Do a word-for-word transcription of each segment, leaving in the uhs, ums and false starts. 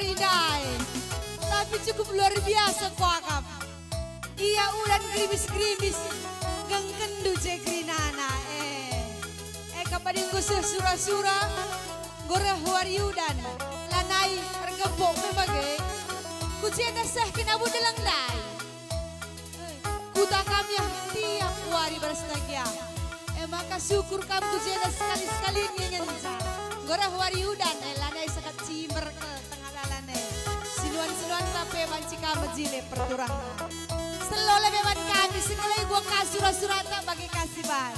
Ndai. Tapi cukup luar biasa kuakap. Ia udan gerimis-gerimis, gengkendu je gerinana. Eh. Eh, kapadi enggo seh sura-sura, enggo reh wari udan, lanai ergempuk me bage. Ku jenda seh kena abu deleng ndai. Kuta kami ah tiap wari berstagia. E maka syukur kam ku jenda sekali-sekali ngenca. Gorah wari udan, e lanai sekap cimber ke tengah dalan e. Sinuan-sinuan tape banci kam mejile perturangna. Selo lebe ban kami, sekalai gua kasura-surata bagi kasih ban.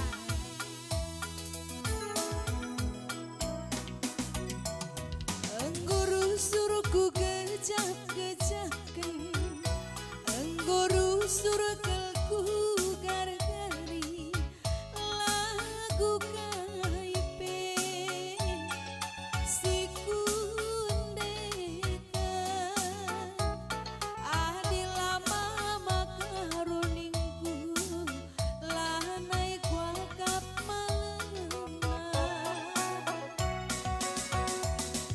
Enggo rusur ku gejap-gejapken, enggo rusur kal ku gargari, lagu kai pe si kundeken. Adi la mama karuningku, lanai kuakap malem.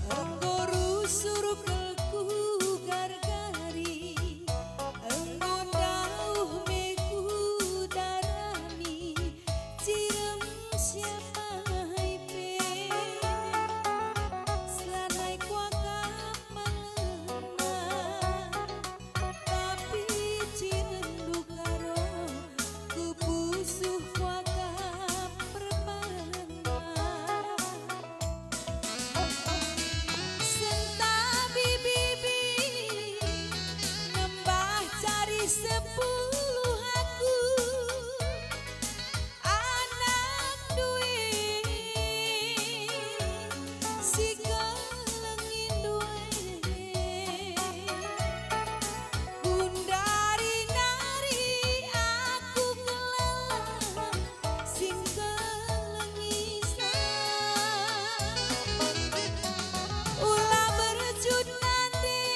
Enggo rusur kal ku gargari, enggo ndauh me ku darani, cirem siapai pe, lanai kuakap malem. Tapi cirem ndukaro, ku pusuh kuakap permana. Sentabi bibi, nembah jari sepuluh aku. Anakndu e si kelengindu e, gundari nari aku kelala si kelengisan. Ula berjut nande,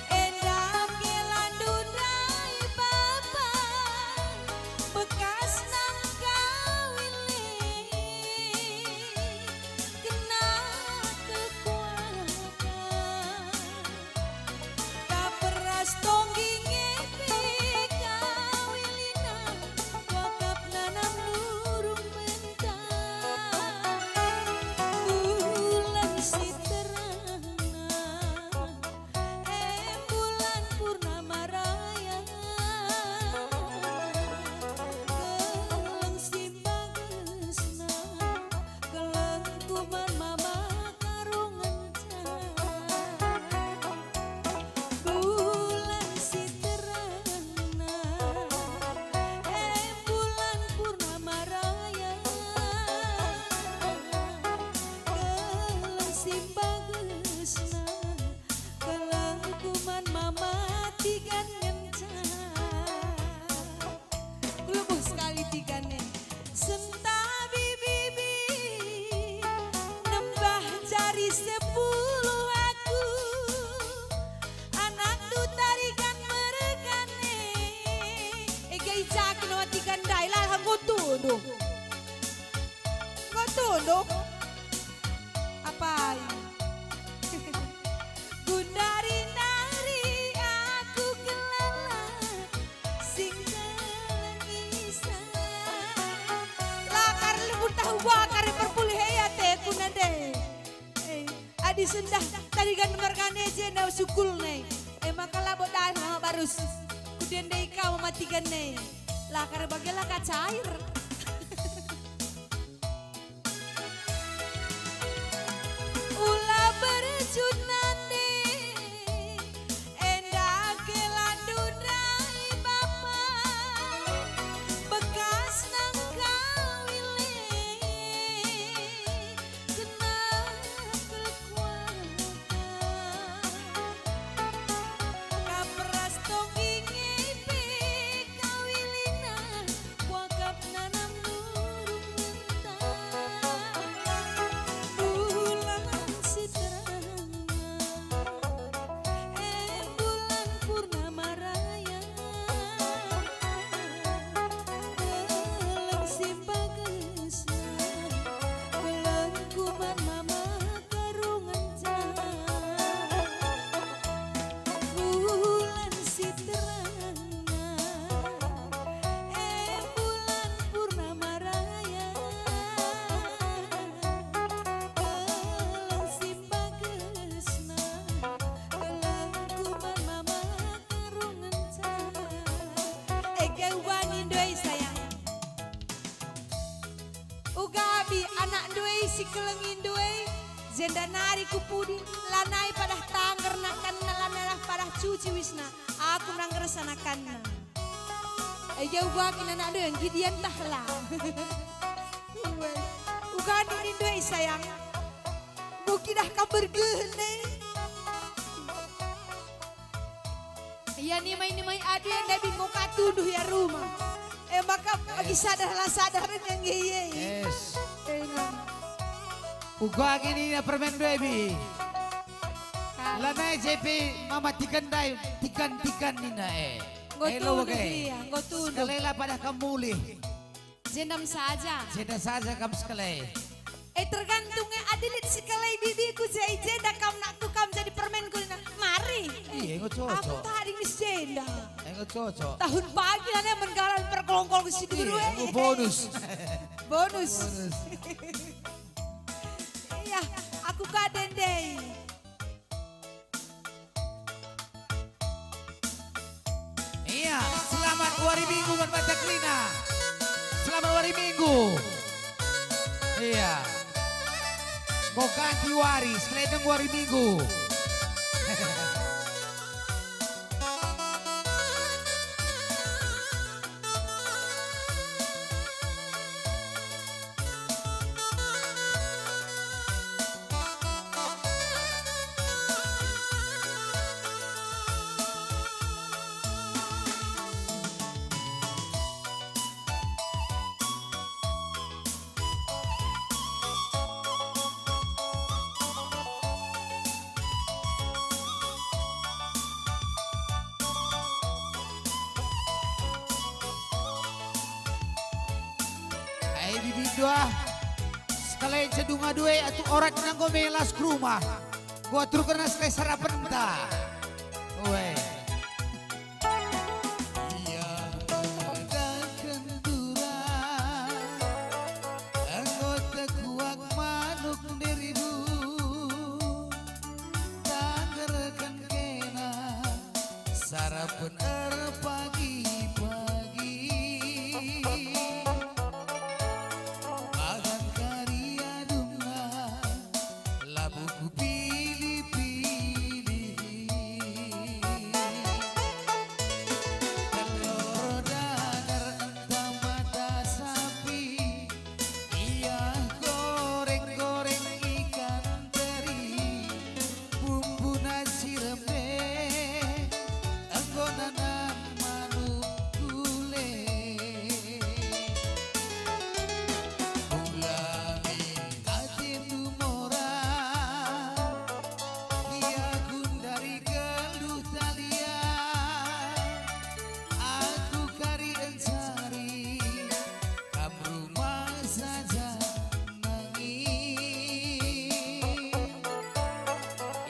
enda kelandu ndai bapa, bekas nang kawin le, kena kekuatan. Kaperas tonggi ngepe kawilina, wakap nanam nurung mentah. Bulan si terang, eh, bulan purnama raya, keleng si bagesna, kelengku man mama karungenca. Bulan si terangna, eh, bulan purnama raya, keleng si bagesna, kelengku man mama tigan ngenca. Ku lebuh sekali tigan e. Sentabi bibi, nembah jari sepuluh aku. Anakndu tarigan mergan e. Ega icakin wa tigan ndai, lah enggo tunduh. Enggo tunduh. Apai? Gundari nari aku kelala sing kelengisan. Lakar lembut tahu bakar perpulih e ateku nande. Eh, adi sendah tarigan mergane je na sukul ne. Eh, maka labo dalan mama barus. Kudendei kau mama tigan ne. Lakar bage laka cair. Ula berjut nande, enda kelandu ndai bapa, bekas nang kawin le, kena kekuatan. Kaperas tonggi ngepe kawilina, kuakap nanam nurung mentah. Bulan si terang, Kelengindu e, jenda nari ku pudi, lanai padah tangger nakanna, lanai padah cuci uisna, aku nanggersa nakanna. Ija uga kin anakndu e, nggit ia ntah la. Uwe. Uga nindu e, sayang. Enggo kidah kam bergehen e. Ia nimai-nimai adi enda bi enggo ka tunduh ia rumah. E maka bagi sadar la sadar nge nge ye. Yes. Ingat. Uga kin ia permen dua bi. Kan. Lanai jepi mama tikan dai, tikan-tikan nina e. Enggo tunduh ia, enggo tunduh. Sekali la padah kam mulih. Jendam saja. Jenda saja kam sekali. Eh, tergantung e, adi lit sekali bibiku je, jenda kam naktu kam jadi permenku nina, mari. Iya, enggo cocok. Aku tading mis jenda. Enggo cocok. Tahun pagi nane menggalan perkelongkol ke si dulu e. Iya, enggo bonus. Bonus. Bonus. Iya, aku ka dendei. Iya, selamat wari Minggu man bantak kerina. Selamat wari Minggu. Iya. Enggo ganti wari, seleneng wari Minggu. Ai, bibi dua. Sekali cedunga dua, atu orat nanggo melas ke rumah. Gua turun kena sekali sarapenta. Weh. Ia mengadaken turang, enggo tekuak manuk nderibu, tanggerken kena sarapen erpagi-pagi. Bahan kari adunna, labo kupilih-pilih. Telor dadar ntah mata sapi, ia goreng-goreng ikan teri, bumbuna si rembeh, enggo nanam manuk gule. Ula min atendu mora, ia gundari geluh talia. Aku kari encari, kam rumah saja nangis.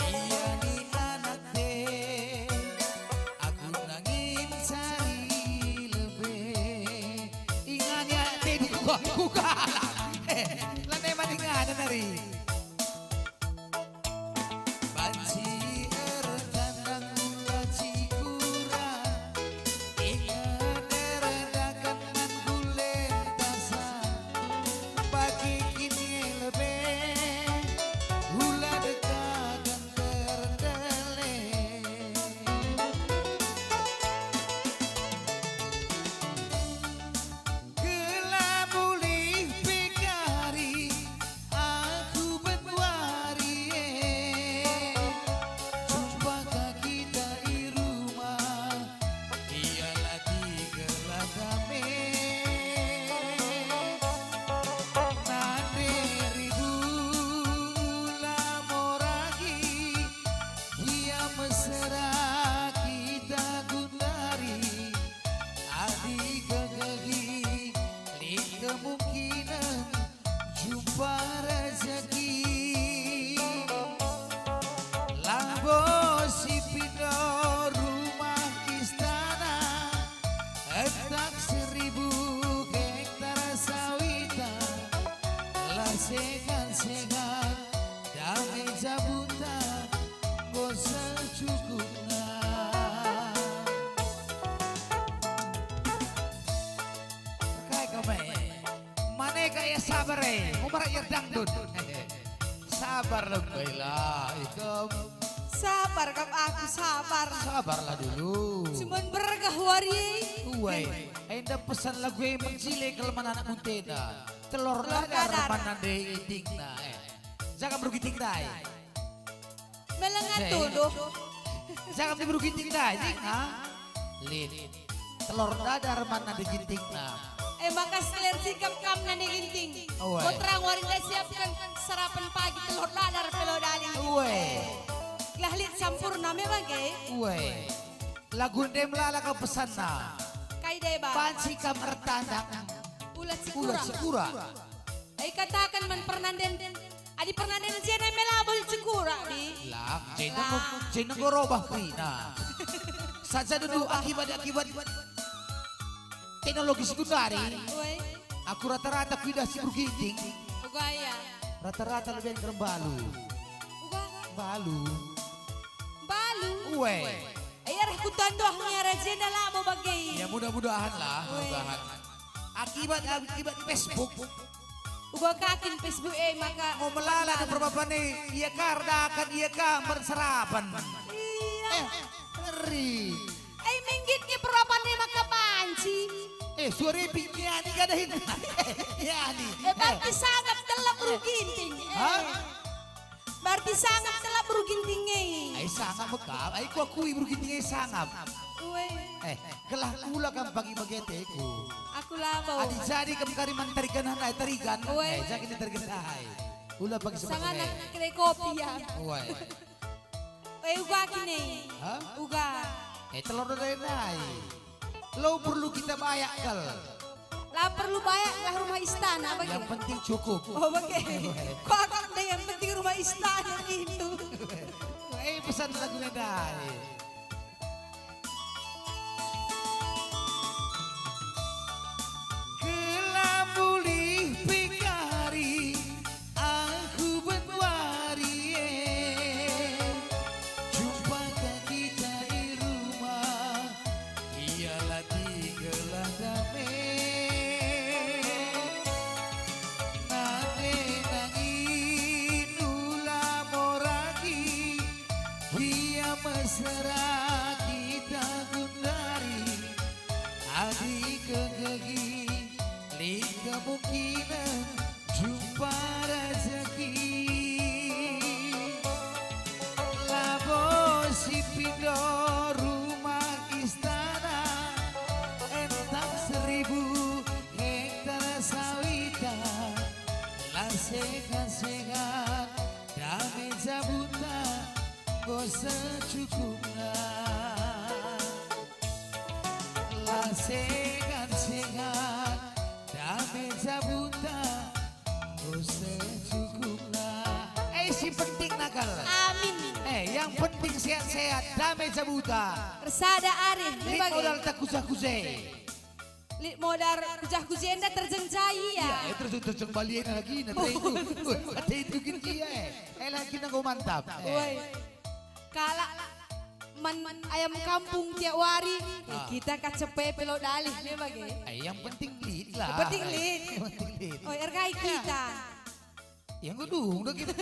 Ia ni anak te, aku nangin cari lebe. Ingannya te di kuka, kuka. Eh, lanai mani ngana nari. Banci ertandang ula cikura, inget erdakan nan gule tasa, bagi kini lebe, ula dekaken terdele. Gelah mulih pe kari aku ben wari e. Jumpa ka kita i rumah, ia lagi gelah dame. Nande ribu la moragi, ia mesera kita gundari. Adi kekehi lit kemungkinen jumpa rezeki. Labo sipindo rumah istana, etak seribu hektar sawita, la sehat-sehat, dame jabunta, enggo secukupna. Kai kami? Mane ka ia Sabar, eh, mau merak ia dangdut. Sabar lebih lah, ikam. Sabar kam aku, sabar. Sabarlah dulu. Cuman bergah wari, eh. Uwe, enda pesan lagu e mencile kelemahan anak muntena. Telur Telur dadar dadar. Mana dei gintingna, eh. Jangan berugi tingdai. Melenga Cek. Tuduh. Jangan diburu ginting dah, Ning, ha? Lit. Telur dadar mana di gintingna? Eh, maka sekelir sikap kam nande ginting. Uwe. Kau terang warinda siapkan sarapan pagi telur dadar pelo dali. Uwe. Gelah lit sampurna me bage. Uwe. Lagu ndai melala kau pesanna. Kai deba. Banci kam ertandang. Ulah Ulah cikura. Cikura. Ai kataken man pernanden, adi pernanden jena me labo cekura, bi. Lah, jena Lah. Enggo, jena enggo robah kerina. Saja dulu akibat-akibat teknologi sekundari. Woi. Aku rata-rata kuidah si berginting. Uga ya. Rata-rata lebih kerem balu. Uga. Balu. Balu. Uwe. Iya reh kutandoh ngiara jenda labo bage. Ya, mudah-mudahan lah, Woi. Mudahan. Akibat, akibat Facebook. Uga kakin Facebook e maka Mau melala do perbapan e, ia ka erdakan, ia ka merserapan. Iya. Eh, ngeri. Eh, minggit nge perbapan e maka banci. Eh, suara pi, yani kadahin. Yani. Eh, berarti sangap telap ruginting. Eh. Hah? Berarti sangap telap beru ginting e. Ai sangap mekap, ai kuakui beru ginting e sangap. Ue. Eh, gelah ula kam pagi bagi ateku. Aku labo. Adi jadi kam kari man tarigan ai tarigan. Ue. Eh, jadi tarigan ai. Ula pagi sebentar. Sangana kere kopi ya. Ue. Eh, uga kini. Hah? Uga. Eh, telur dodai nai. Lo perlu kita bayak kal. La perlu bayak lah rumah istana, bagi. Yang penting cukup. Oh, bagi. Kok deh yang penting rumah istana itu. Eh, pesan lagu nadai. Kelambuli pekari. Aku ben wari e jumpa ka kita i rumah, ia la tinggal la dame. Nande nangin ula moraki, ia mesra kita gundari. Adi kegegi lit kemungkinen jumpa rejeki. Labo sipindo rumah istana, entah seribu hektar sawita, la sehat-sehat, dame jabunta, enggo secukupna. La sehat-sehat, dame jabunta, enggo secukupna. Eh, si penting nakal. Amin. Eh, yang penting sehat-sehat, dame jabunta. Ersada arih, Lit bagi. Modal tak kusah-kuse. Lit modal kujah-kujenda terjeng cai, ya. Iya, eh, terjeng, terjeng bali lagi, nah, itu. Wah, ate itu gin dia, eh. Eh, lagi nanggo mantap. Eh. Woi. Kalak man ayam kampung tiap wari, eh, Ah. kita kacepe pelo dalih, me bage. Eh, yang penting lit lah. Yang penting lit. Yang penting lit. Oh, ergai kita. Yang gedung dah kita.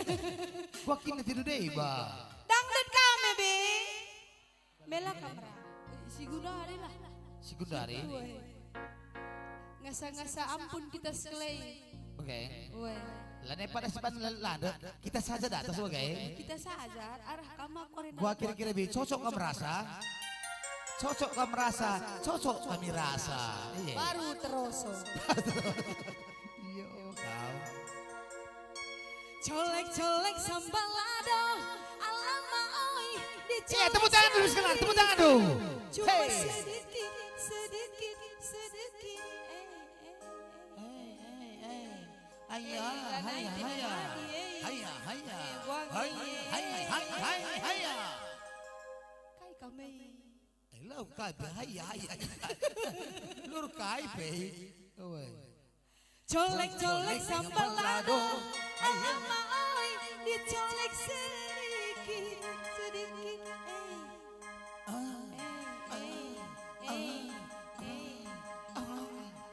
Gua kena tidur deh, ba. Dangdut kami, Bi. Mela kamera. Eh, si Gundari lah. Si Gundari. Woi. Ngasa-ngasa ampun kita sekali. Oke. Woi. Lane pada sepan landa, kita saja datang sebagai. Kita saja, arah kamar koren. Gua kira-kira bi cocok kamu rasa? Cocok kamu rasa? Cocok kami rasa. Iya. Baru terosok. Iya, kau. Colek-colek sambal lado, alamak oi, dicolek. Iya, tepuk tangan dulu sekalian, tepuk tangan dulu. Cuma Hei. Sedikit, sedikit, sedikit. Eh, eh, eh. Hei, hei, hei. Haya, haya, haya. Haya, haya. Haya, haya, haya, haya. Kai kami. Eh, lau kai pe, haya, haya, haya. Lur kai pe. Oi. Colek-colek sambal lado. Alamak oi, dicolek sedikit, sedikit. Eh. Ah, eh, ah, eh, ah, eh. Ah.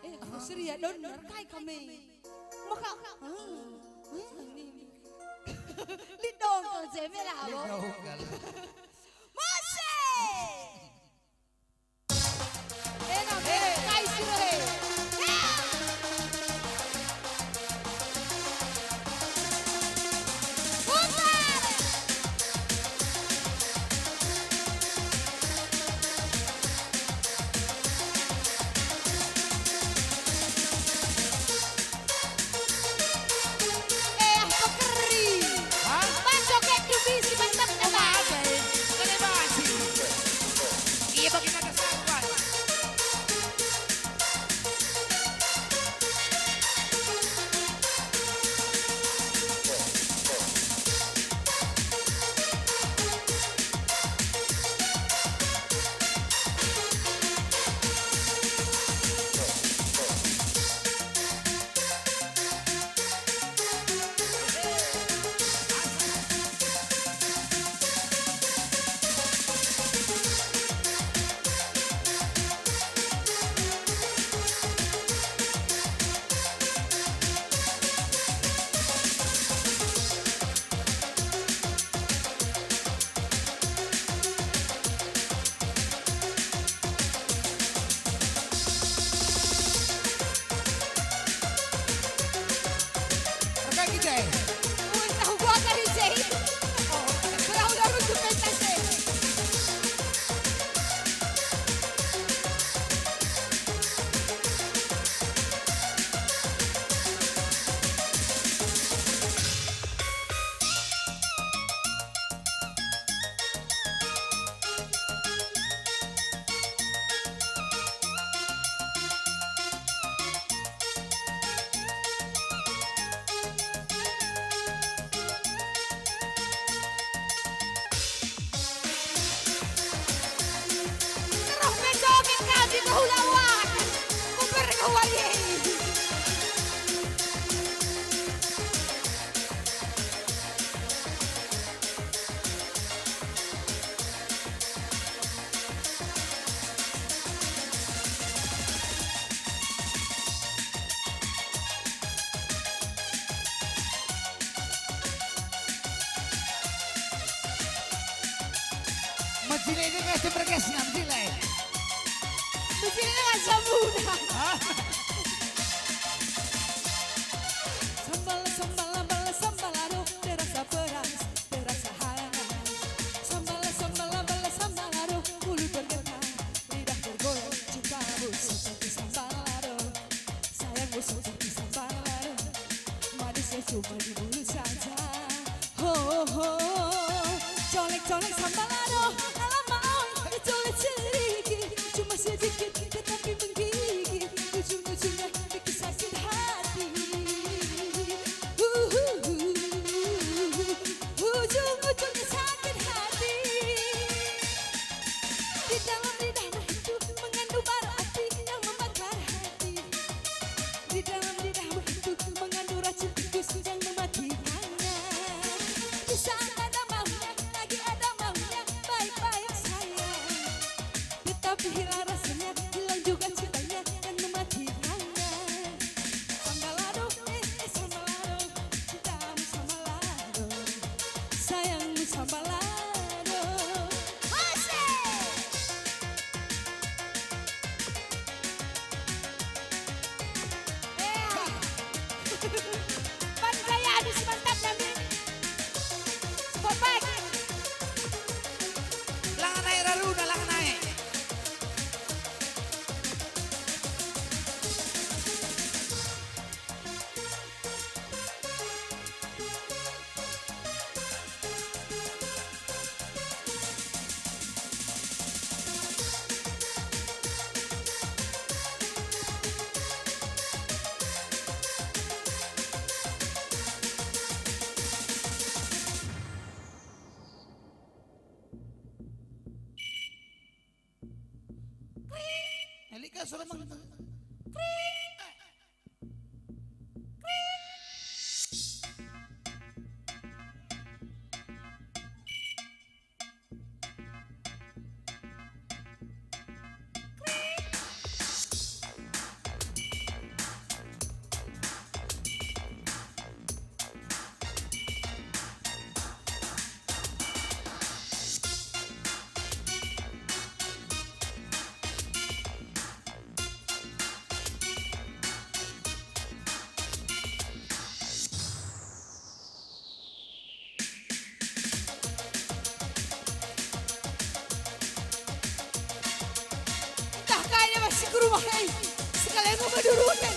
Eh, aku seria doner kai kami. Maka, hmm, hmm, ini. Lit dongkel je me labo. Lit dongkel. Mose! Ena, eh, kai sira, he? Ya! Putar! Eh, pekeri. Hah? Banjo kek tu bisi mantap, oh, mantap. Kene basi. Iya, bagi kata sabar. Rekan kita, eh. Woi, tahu gua kari, Jay. Oh, perahu darun tu pentas, eh. Terus menjoget kami bahula wak. Kuber kawali. Mejile ini ngasih berkasnya, mejile. Mejile ini ngasih sambungan. Hah? Sambal, sambal, sambal, sambal, aduh, terasa pedas. Terasa hangat. Sambal, sambal, sambal, sambal, aduh, bulu bergetar, lidah bergoyang, cintamu seperti sambal, aduh, sayangmu seperti sambal, aduh, manisnya cuma di mulut saja. Ho, ho, colek, colek sambal, aduh, alamak, oi, colek sedikit, cuma sedikit, tetapi menggigit, ujung-ujungnya bikin sakit hati. Uhuhu. Ujung-ujungnya sakit hati. Di dalam lidahmu itu mengandung bara api yang membakar hati. Di dalam lidahmu itu mengandung racun tikus yang mematikannya. Di saat ada maunya, lagi ada maunya, baik-baik sayang. Tetapi hilang rasanya, hilang juga cintanya yang mematikannya. Sambalado, eh, eh, sambalado, cintamu sambalado, sayangmu sambalado. Asik! Eh. Pan gaya adi si mantap nami. Spot baik. Lang naik raruna, lang naik. Elika suara meng- Hei, sekalian mau medurukan.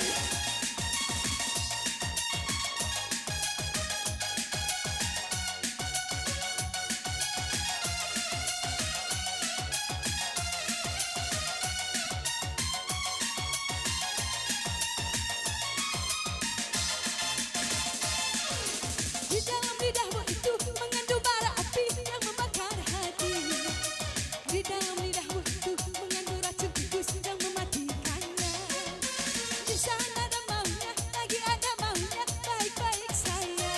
Di dalam lidahmu itu mengandung bara api yang membakar hati. Di dalam lidahmu itu mengandung racun tikus yang mematikannya. Di sana ada maunya, lagi ada maunya, baik-baik saja.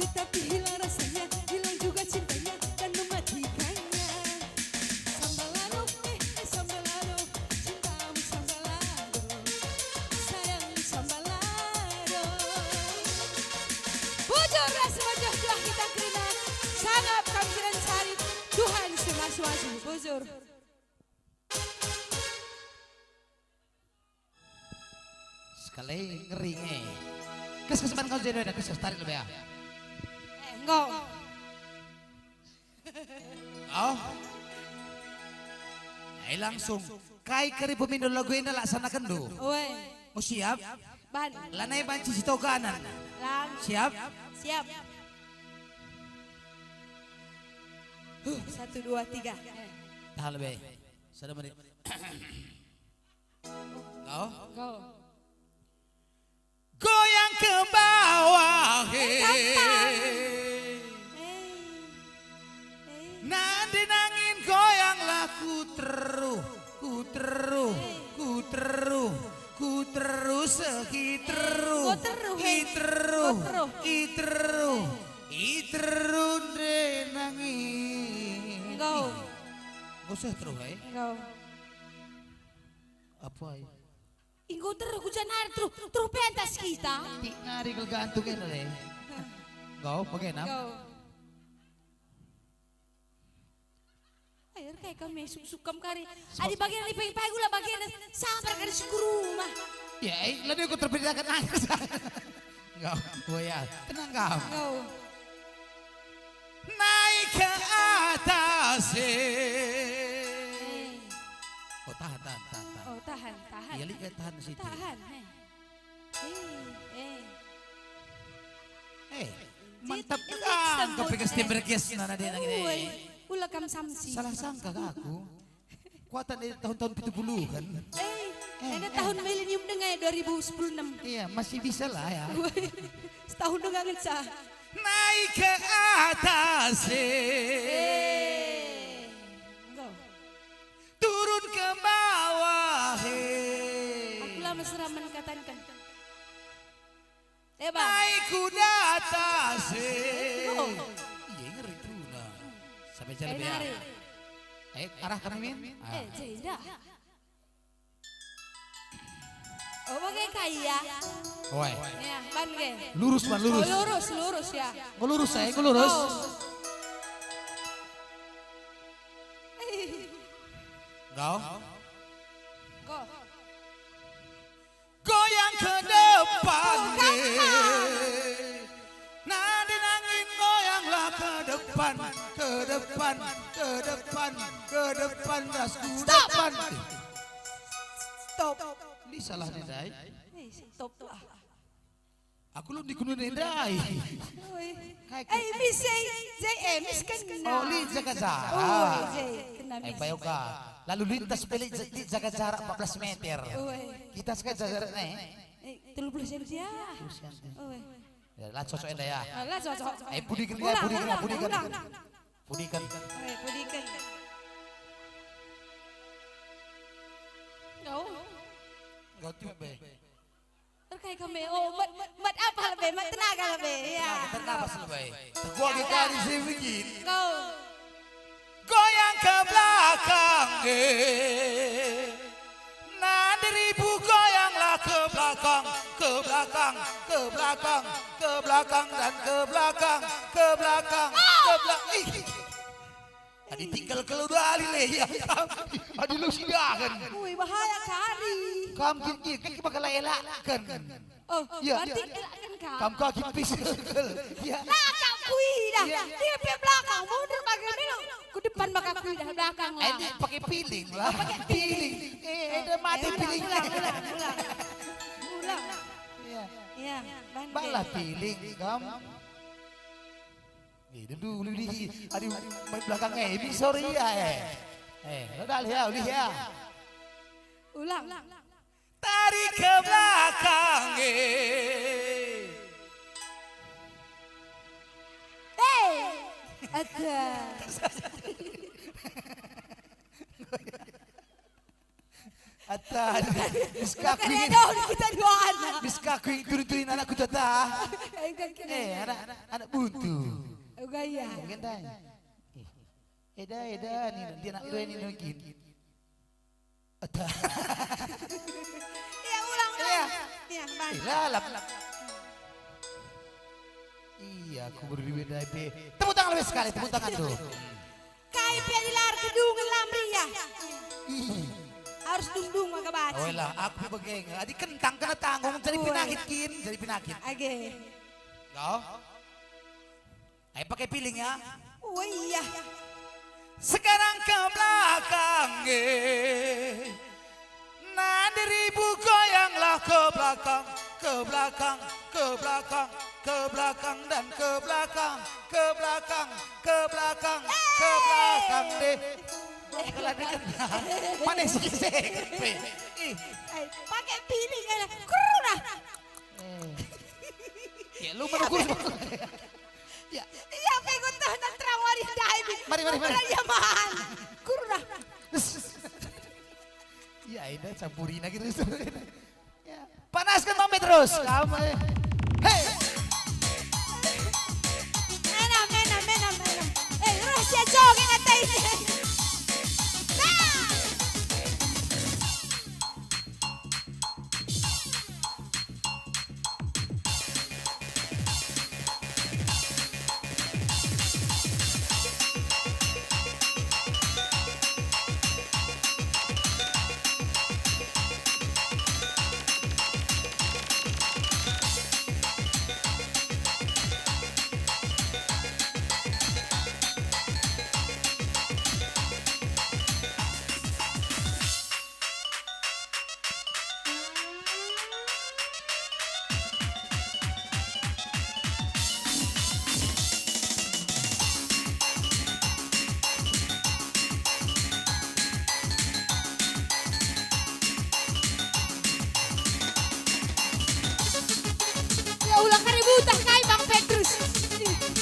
Tetapi hilang rasanya, hilang juga cintanya, dan mematikannya. Sambalado, eh, eh, sambalado, cintamu sambalado, sayangmu sambalado. Bujur ras bujur telah kita kerina, sangap kami kerina cari Tuhan si masu-masu. Bujur. Sekali ngeri nge. Kes, kes, man kau jadi ada kes, tarik lebih ya. Eh, enggak. Oh. Eh, langsung. Kai kari pemindo lagu enda laksanakenndu? Oe. Mau siap? Ban. Lanai banci sitoganan. Lang. Siap? Siap. Huh, satu, dua, tiga. Eh. Tahan lebih. Sada menit. Go. Go. Goyang ke bawah, he. Eh, gampang. Eh, eh. Nande nangin goyanglah ku teruh, ku teruh, eh, ku teruh, ku teruh, sehi teruh, eh, go teruh, he. Hi teruh, go teruh. I teruh, eh, i teruh nde nangin. Go. Go seh teruh, eh. Go. Apa, eh? Enggo teruh ku janari teruh, teruh pentas kita. Tik nari kal gantung enda le. Enggo, bage nam? Enggo. Air kai kami suk-suk kam kari. Adi bagian ni pagi-pagi gula bagian sambar kari suku rumah. Ya, eh, lebih ku terpedahkan air. Enggo, oh ya, tenang kam. Enggo. Naik ke atas, eh. Eh. Oh, tahan, tahan, tahan, tahan. Oh, tahan, tahan. Iya, lit, eh, tahan situ. Tahan, eh. Eh, eh. Eh, mantap. Kang, kepikas timber gas, nana dia nang ini. Woi, ula kam samsi. Salah sangka kak aku. Kuatan dari tahun-tahun pitu puluhan. Eh, eh, enda eh. Tahun milenium dengai dua ribu sepuluh enam. Iya, masih bisa lah ya. Setahun dengangen sa. Naik ke atas, eh. Eh, enggo. Turun ke bawah, eh. Aku la mesra men katanken. Eh, Bang. Naik kuda atas, eh. Oh. Iya, ngeri tuna. Sampai jalan ya. Eh, arah kami, Min. Ah. Eh, jenda. Oh, bage kai ya? Oi. Ya, ban ge. Lurus, Ban, lurus. Oh, lurus, lurus ya. Ngelurus, saya ngelurus. Oh. Go. Go. Goyang ke depan, oh, gampang. Nande nangin goyanglah ke depan, ke depan, ke depan, ke depan, ras ku depan. Stop. Stop. Ini salah nih, Dai. Eh, stop lah. Aku lu dikunun nih, Dai. Oi. Kai ke- Eh, Miss, eh, J M, Miss kan. Oh, li jaga jarak. Oh, J, kena Miss. Eh, payo ka. Lalu lintas pilih j-, li jaga jarak empat belas meter. Oi. Kita sekarang jarak nih. Eh, tiga puluh senti ya. Tiga puluh senti. Oi. Ya, lah cocok enda ya. Ah, lah cocok. Eh, pudiken ya, ulang, pudiken, ulang, pudiken. Ulang. Pudiken. Eh, pudiken. Kau? Kau tiup be. Terkai kami, oh, mat, mat apa lebe, mat tenaga lebe, ya. Tenaga, tenaga lebe. Terkuat kita di sini begini. Kau. Goyang ke belakang, eh. Nande ribu goyanglah ke belakang, ke belakang, ke belakang, ke belakang, dan ke belakang, ke belakang, ke belakang. Ih. Adi tinggal kalau dua kali le, ya. Adi lu sidahan. Ui, bahaya kari. Kam kin, kin, kin bakal elaken. Oh, iya, berarti iya. Elaken kam. Kam kaki pis. Iya. Lah, kam kuidah. Iya. Dia pe belakang, mundur bagi melo. Ku depan maka kuidah, belakang lah. Eh, ini pakai piling lah. Oh, pakai piling. Piling. Eh, eda mate piling. Ulang, ulang, ulang. Ulang. Iya. Iya, bande. Balah piling, kam. Eh, dulu, dulu, dulu. Aduh, main belakang, eh, ini sorry ya, eh. Eh, lo dah, ya, ulih ya. Ulang. Tarik ke belakang, eh. Hei, ada. Atta, diskakuin. Makanya dong kita dua anak. Diskakuin turi-turi anak kuta ta. Enggak kira. Eh, anak, anak buntu. Enggak ya. Mungkin dah. Eh, eda, eda, nih, dia anak dua ini mungkin. Atta. Ya, ulang, ulang. Iya. Iya, Bang. Eh, lalap. Iya, aku berdua dah, be. Tepuk tangan lebih sekali, tepuk tangan tuh. Kai pe dilar kedungen la meriah. Ih. Harus dungdung maka baci. Oh lah, aku bege. Adi kentang kena tanggung jadi penakit kin, jadi penakit. Age. Yo. Ayo pakai piling ya. Oh iya. Sekarang ke belakang, eh. Nah, dirimu goyanglah ke belakang, ke belakang, ke belakang, ke belakang dan ke belakang, ke belakang, ke belakang, ke belakang deh. Kalau dikenal, mana sih? Ih. Eh, pakai piling ya. Kuruna. Eh. Ya, lu menunggu. Ya. Iya, pe ku tuh terang wari ndai. Mari, mari, mari. Kuruna. Iya, ini campuri lagi terus. Ya. Panaskan mambe terus. Kamu, eh. Hei. Menam, menam, menam, menam. Eh, terus ya joget ate ini. Nah. Ya ulah kari butah kai Bang Petrus.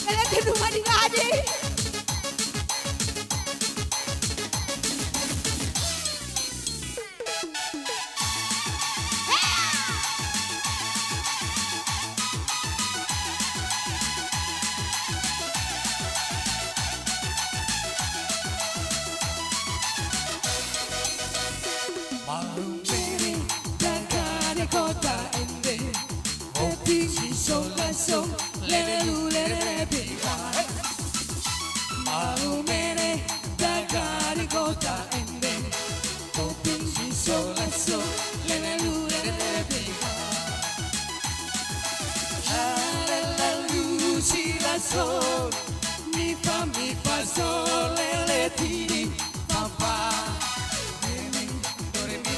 Kalian tuh rumah di ngadi. Malu mere dagane kota ende, kopi si sola song, lele lu lele biha. Malu mere dagane kota ende, kopi si sola song, lele lu lele biha. La la la lu si la sol, mi fa mi fa sol, lele ti di, fa fa, re mi, do re mi.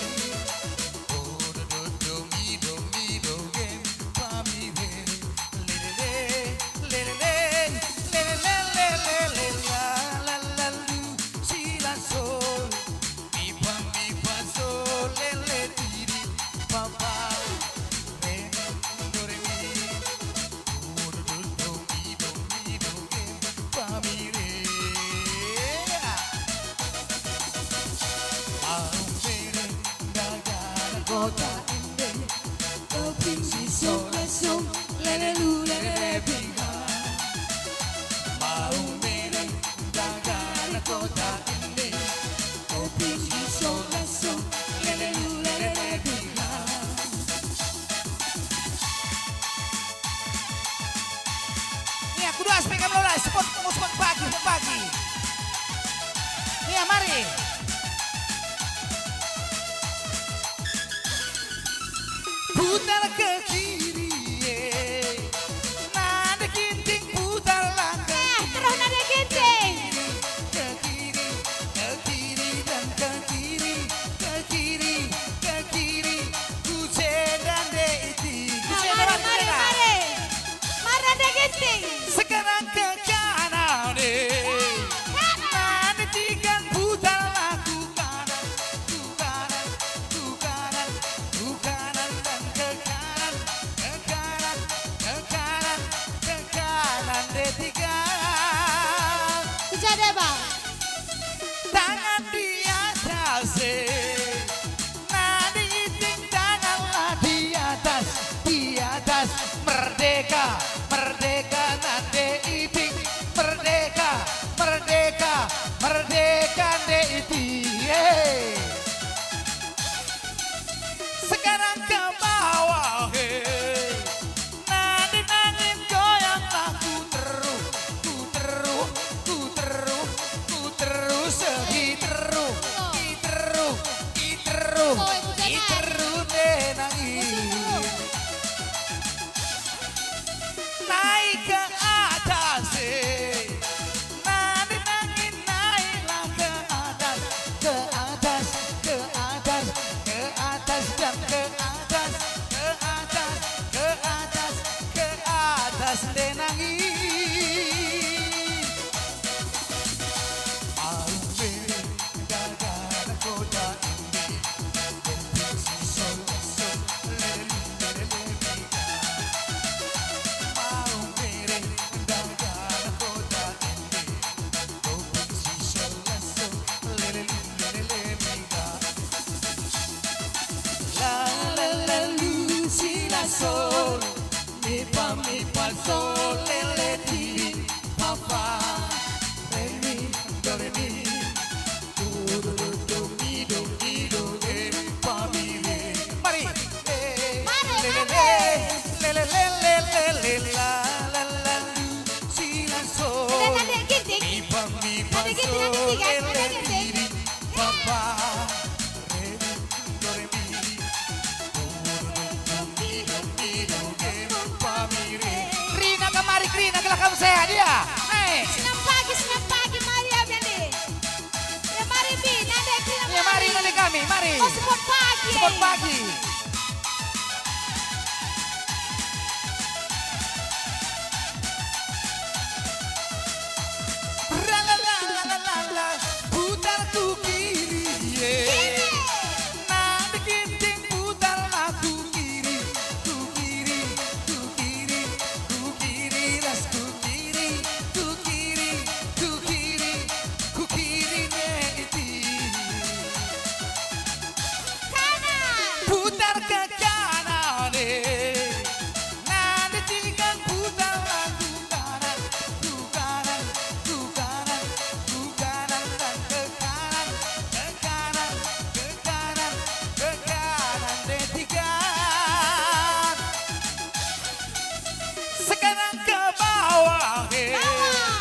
Kota ende, kopi si sola song, lele lu lele biha. Mau mere dagana kota ende, kopi si sola song, lele lu lele biha. Nia, kudu aspek kami lola, spot, spot pagi, spot pagi. Nia, mari. Putar ke kiri, eh. Nande Ginting, putar langkah. Eh, terus Nande Ginting. Ke kiri, ke kiri, dan ke kiri, ke kiri. Putar ku kiri, ye. Nande Ginting, putarlah ku kiri, ku kiri, ku kiri, ku kiri, ras ku kiri, ku kiri, ku kiri, ku kiri, ne iti. Kanan. Putar ke kanan, eh. Nande Ginting, putarlah ku kanan, ku kanan, ku kanan, ku kanan, dan ke kanan, ke kanan, ke kanan, ke kanan, detikan. Sekarang ke bawah, eh. Bawah.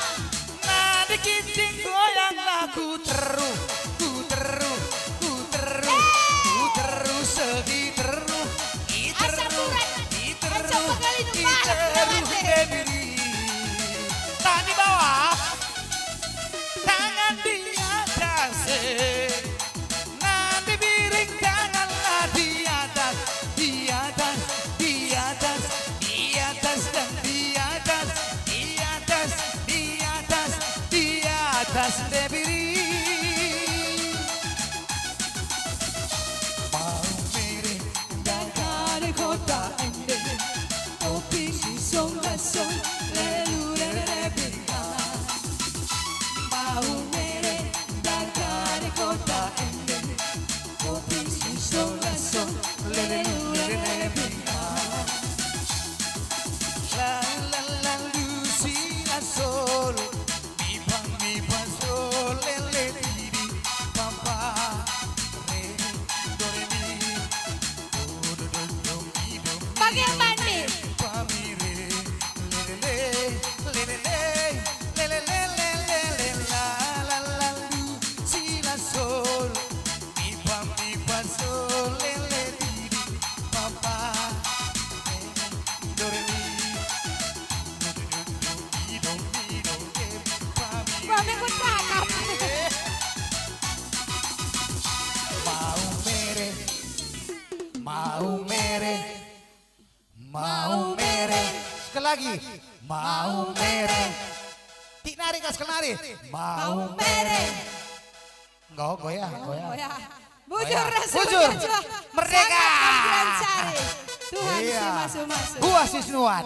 Nande Ginting, goyanglah ku teru, ku teru, ku teru, ku teru, segi teru, i teru, i teru, i teru, debiri. Tangan di bawah, tangan di atas, eh. Nande Biring, tanganlah di atas, di atas, di atas, di atas dan di atas, di atas, di atas, di atas, debiri. Maumere, dagane kota ende, kopi si song lasong, lelu lele bingkala. Maumere, dagane kota ende, kopi si song lasong, lele lele bingkala. La la la lu si la sol, mi fa mi fa sol, lele ti ti pa pa, re, do re mi, do do do do mi do mi. Bagian do, bandi. Re, fa mi re, lele le, lele le, lele le, lele le, la la la lu si la sol, mi fa mi fa sol, lele ti ti pa pa, re, do re mi. Bang, ikut cakap. Maumere, maumere, maumere. Sekali lagi. Maumere. Tik nari, Kak, sekali nari. Maumere. Enggak, goyah, goyah. Oh ya. Bujur, goyah. Bujur. Merdeka. Sangat berjalan cari. Tuhan, iya, si masu-masu. Buah si senuan.